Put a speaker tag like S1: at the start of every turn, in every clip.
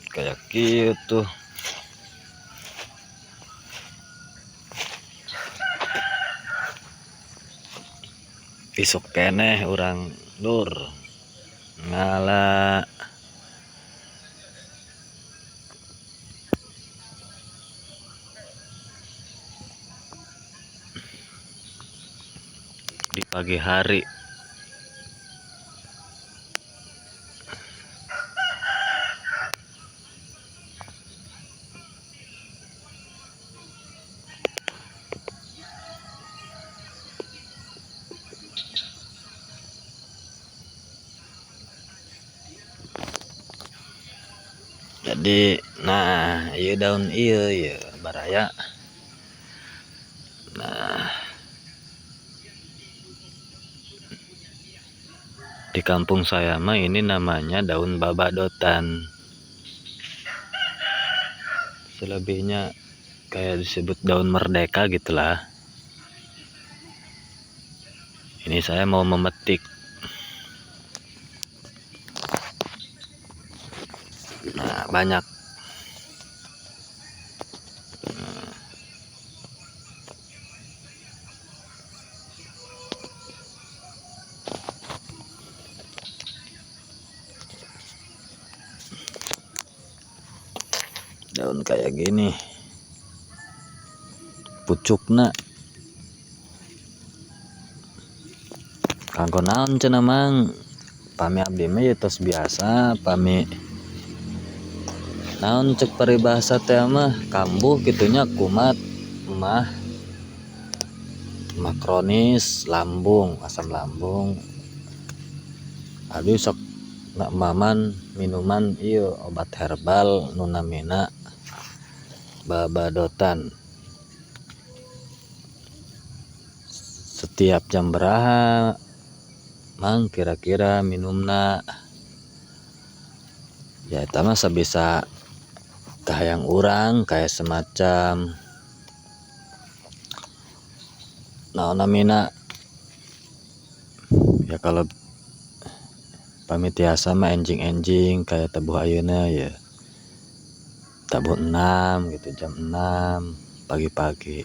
S1: Kayak gitu. Isuk keneh urang lur ngala di pagi hari. Jadi nah ieu daun ieu ieu baraya. Nah di kampung saya mah ini namanya daun babadotan. Selebihnya kayak disebut daun merdeka gitulah. Ini saya mau memetik. Nah, banyak. Nah. Daun kayak gini. Pucukna. Kanggo naon cenah Mang? Pami abdi mah ieu tos biasa, pami naon cek paribahasa teh mah kambuh gitunya kumat mah mah kronis lambung, asam lambung. Abdi sok nak maman minuman ieu obat herbal nu namina babadotan. Setiap jam beraha Mang kira-kira minumna? Ya eta mah sabisa kahayang urang kayak semacam naon namina ya, kalau pami tiasa mah enjing-enjing kayak tabuh ayeuna ya, tabuh 6 gitu, jam 6 pagi-pagi.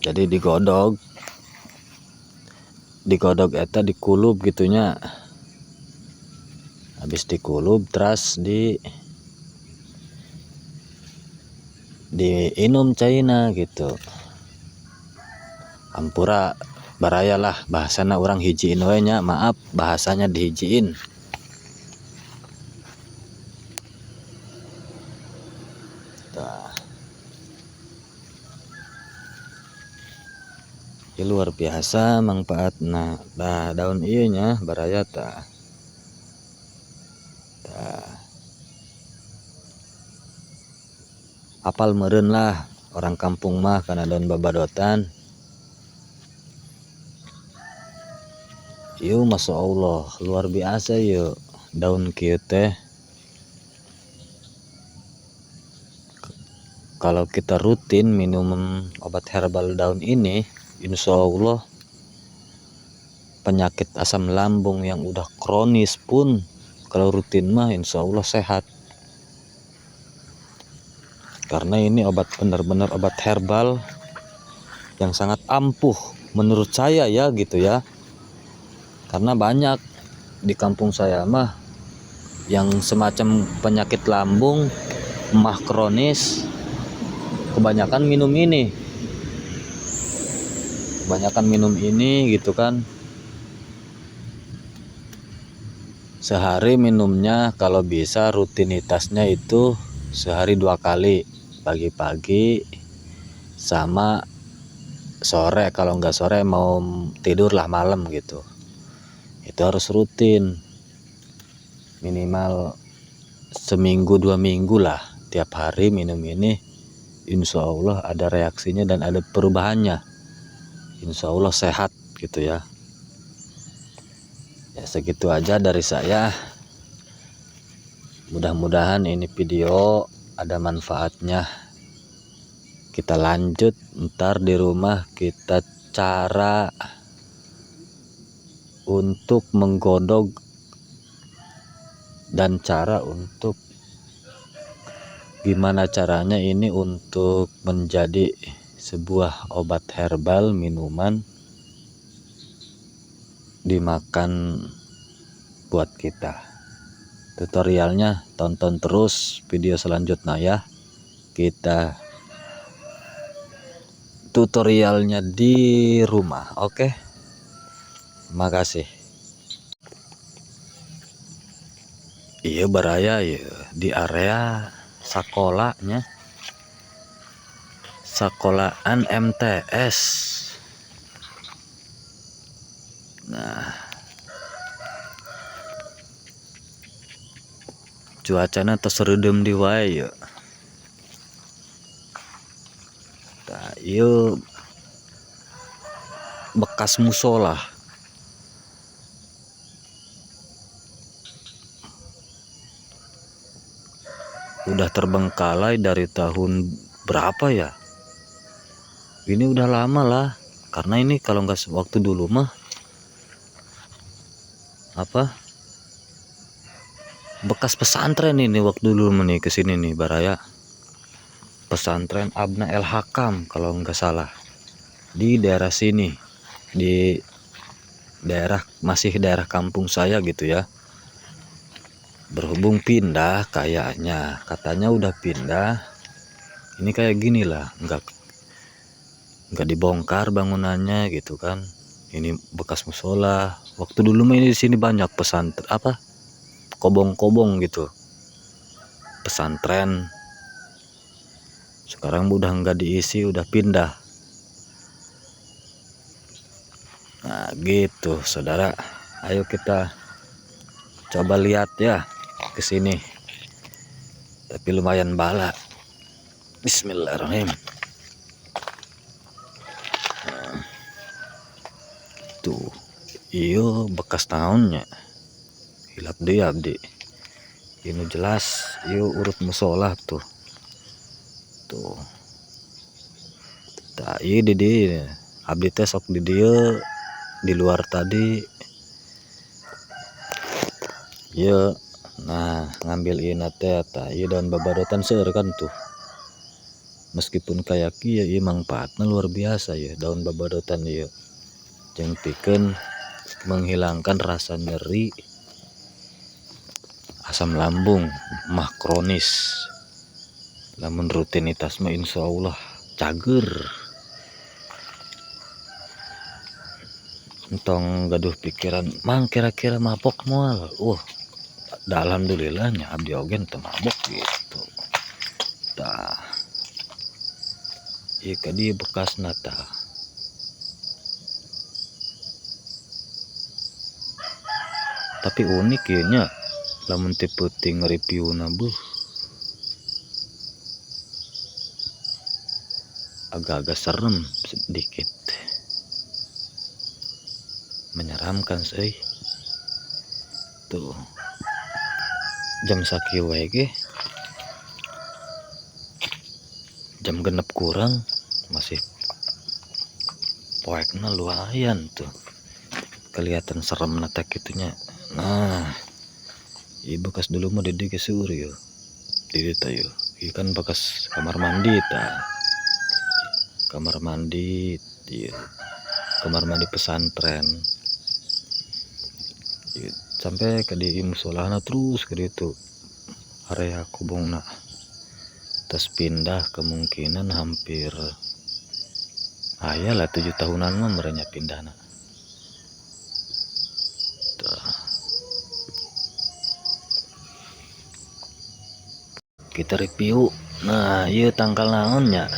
S1: Jadi digodog, digodog eta dikulub gitunya, habis dikulub terus diinum caina gitu. Ampura baraya lah bahasana urang hijiin we nya, maaf bahasanya dihijiin. Tah. Ieu luar biasa manfaatna. Nah, daun ieu nya baraya tah. Tah. Apal meureun lah orang kampung mah kana daun babadotan. Ieu masya Allah luar biasa ieu daun kieu teh. Kalau kita rutin minum obat herbal daun ini, insya Allah penyakit asam lambung yang udah kronis pun kalau rutin mah insya Allah sehat. Karena ini obat benar-benar obat herbal yang sangat ampuh menurut saya ya gitu ya. Karena banyak di kampung saya mah yang semacam penyakit lambung, mah kronis, kebanyakan minum ini. Kebanyakan minum ini gitu kan. Sehari minumnya kalau bisa rutinitasnya itu sehari 2 kali, pagi-pagi sama sore, kalau nggak sore mau tidur lah malam gitu. Itu harus rutin minimal seminggu 2 minggu lah, tiap hari minum ini, insya Allah ada reaksinya dan ada perubahannya, insya Allah sehat gitu ya. Ya segitu aja dari saya, mudah-mudahan ini video ada manfaatnya. Kita lanjut ntar di rumah, kita cara untuk menggodok dan cara untuk gimana caranya ini untuk menjadi sebuah obat herbal minuman dimakan buat kita. Tutorialnya tonton terus video selanjutnya ya. Kita tutorialnya di rumah. Oke, makasih. Iya baraya ya di area sekolahnya, sekolahan MTS. Nah, cuacanya tos reudem di wae ya. Tah, ieu bekas musola. Udah terbengkalai dari tahun berapa ya? Ini udah lama lah, karena ini kalau nggak waktu dulu mah apa? Bekas pesantren ini waktu dulu nih kesini nih baraya. Pesantren Abna El Hakam kalau nggak salah, di daerah sini, di daerah masih daerah kampung saya gitu ya. Berhubung pindah kayaknya, katanya udah pindah. Ini kayak gini lah, nggak dibongkar bangunannya gitu kan. Ini bekas musola. Waktu dulu mah ini di sini banyak pesantren apa? Kobong-kobong gitu. Pesantren. Sekarang udah nggak diisi, udah pindah. Nah gitu saudara. Ayo kita coba lihat ya ke sini. Tapi lumayan balak. Bismillahirrahmanirrahim. Tuh, iyo bekas tahunnya. Hilap dia abdi. Ini jelas, iyo urut musola tuh. Tuh. Tah, ieu di dieu. Abdi teh sok di dieu di luar tadi. Ieu, nah ngambil ieu na teh tah, ieu daun babadotan seueur kan tuh. Meskipun kayak kieu ieu mangfaatna luar biasa ya daun babadotan ieu. Jeung pikeun menghilangkan rasa nyeri, asam lambung, mah kronis. Lamun rutinitas mah insya Allah cager. Entong gaduh pikiran mang kira-kira mabok moal. Da alhamdulillahnya abdi oge teu mabok gitu. Tah. Ieu ka dieu bekasna tah. Tapi unik ieu nya lamun ti peuting review-na beuh. Agak-agak serem sedikit. Menyeramkan sih. Tuh. Jam sakieu wae ge. Jam 6 kurang masih poekna lumayan tuh. Kelihatan serem nata kitunya. Nah, ieu bekas dulu mah di dieu ge seueur ieu. Di dieu teh ieu. Ieu kan bekas kamar mandi tah. Kamar mandi ieu. Kamar mandi pesantren. Ieu sampai ke di musolana terus ke ditu. Area kobongna. Terus pindah kemungkinan hampir aya lah 7 tahunan mah merenya pindahna. Tuh. Kita review. Nah, ieu tangkal naon nya?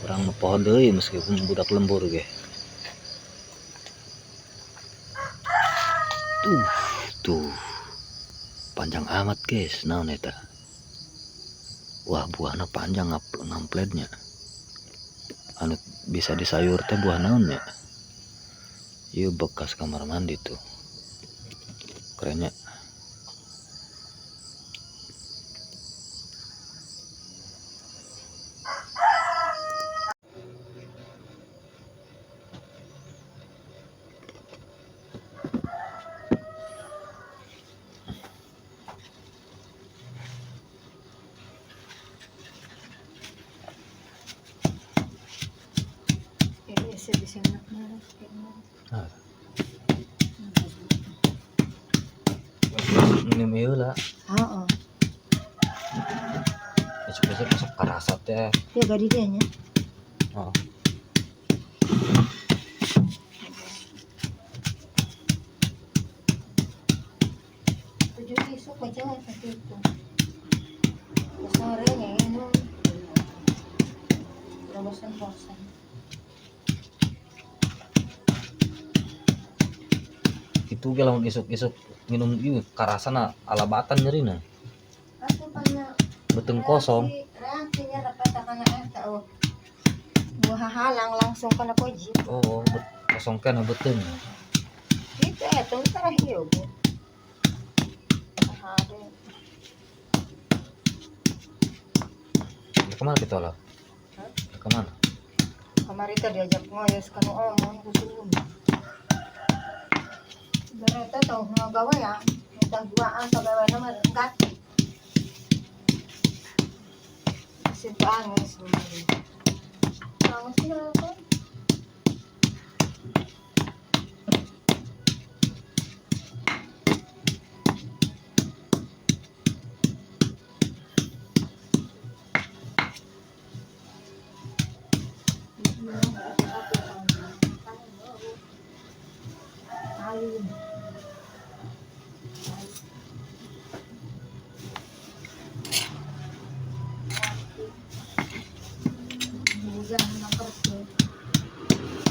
S1: Urang mah poho deui meskipun budak lembur ge. Tuh, tuh. Panjang amat guys, naon eta? Wah, buahna panjang ngampletnya. Anu bisa disayur teh buah naon nya? Ieu bekas kamar mandi tuh. Kerennya. Nah, minum ieu lah.
S2: Heeh.
S1: Besok-besok masuk karasa teh.
S2: Ya gadi dia nya.
S1: Oh.
S2: 7 isuk aja seperti itu. Sore nya ini. Bosan-bosan.
S1: Itu ge lamun isuk-isuk minum ieu karasana alabatan nyerina. Beuteung kosong.
S2: Reaksinya dapat kana eta oh. Buah halang langsung kana koji.
S1: Oh, kosong kana beuteung.
S2: Itu eta tara hieu. Hade.
S1: Kemana kita lah? Kemana?
S2: Kemarin tadi diajak ngoyos kanu omong kusulun. Bereta tau ngagawa ya, entah duaan pagawa naman enggak. Simpaan guys. Angus na ako.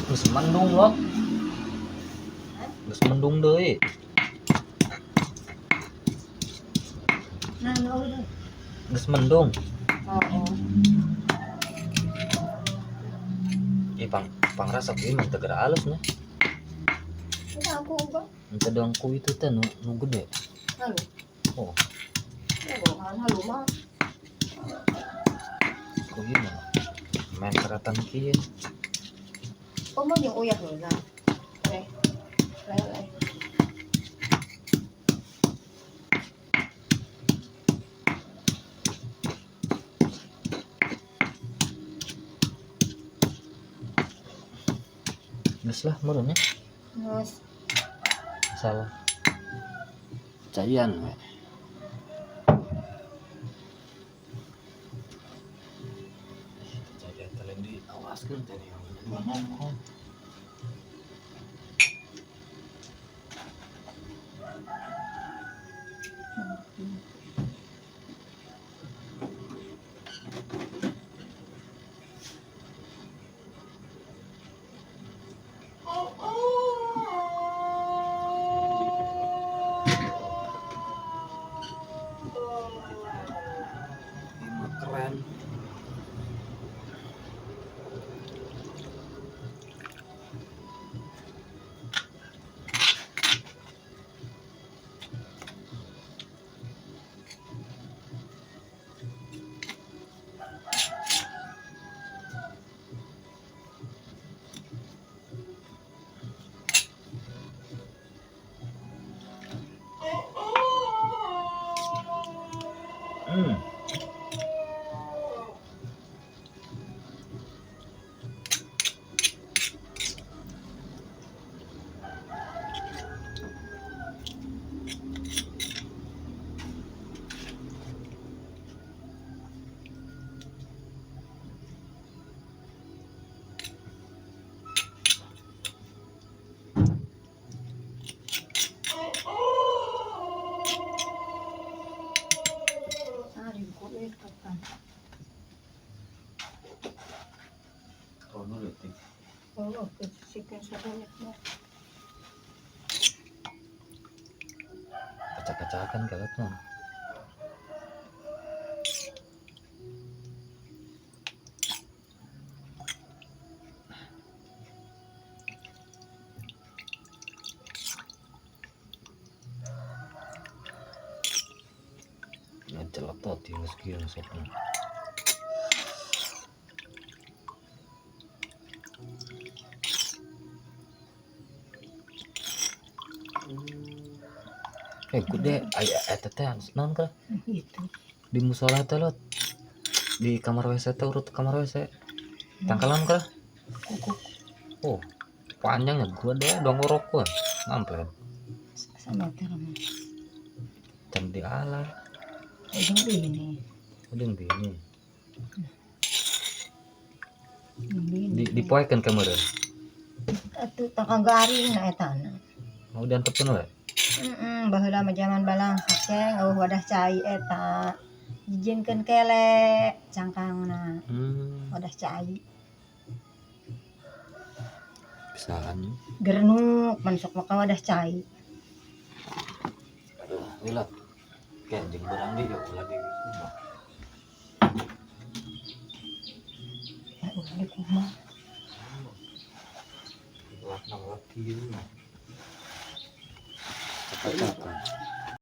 S1: Geus mendung loh. Geus mendung deui. Geus mendung.
S2: Oo.
S1: Ih pangrasa ieu mah teu geura alus nya.
S2: Udah aku ubah.
S1: Ente doang ku itu teh nu gede.
S2: Halu.
S1: Oh.
S2: Oh, halu mah.
S1: Ku ieu mah main keratan kieu.
S2: Oh, mau yung uyak nila. Okay. Lele.
S1: Geus lah meureun nya.
S2: Geus.
S1: Salah. Cayan we. Cayan teh lain diawaskeun teh ngomong. Keren.
S2: Oh, sikan sa ulit mo.
S1: Pecah-pecahan kalatnya. Ngecelotot ya meski yang sopnya. Gede aya eta teh naon ka?
S2: Itu.
S1: Di musola teh lot. Di kamar WC teh urut kamar WC. Tangkalan ka?
S2: Kukuk.
S1: Oh. Panjangnya gua deh dong rokok ngamplet.
S2: Sama terus.
S1: Can diala.
S2: Ujung bini.
S1: Ujung bini.
S2: Ujung bini.
S1: Di dipoekeun kemarin.
S2: Atuh tangkang garing na eta na.
S1: Mau diantepkeun we.
S2: Heeh, baheula mah jaman balangsak ceng eueuh wadah cai eta. Dijieunkeun kele cangkangna. Wadah cai.
S1: Bisaan.
S2: Gerenuk man sok maka wadah cai.
S1: Aduh, lila. Kayak jeung beurang di ya ulah di kumaha.
S2: Ya ulah di kumaha.
S1: Ulah nang kieu. Cakap-cakap.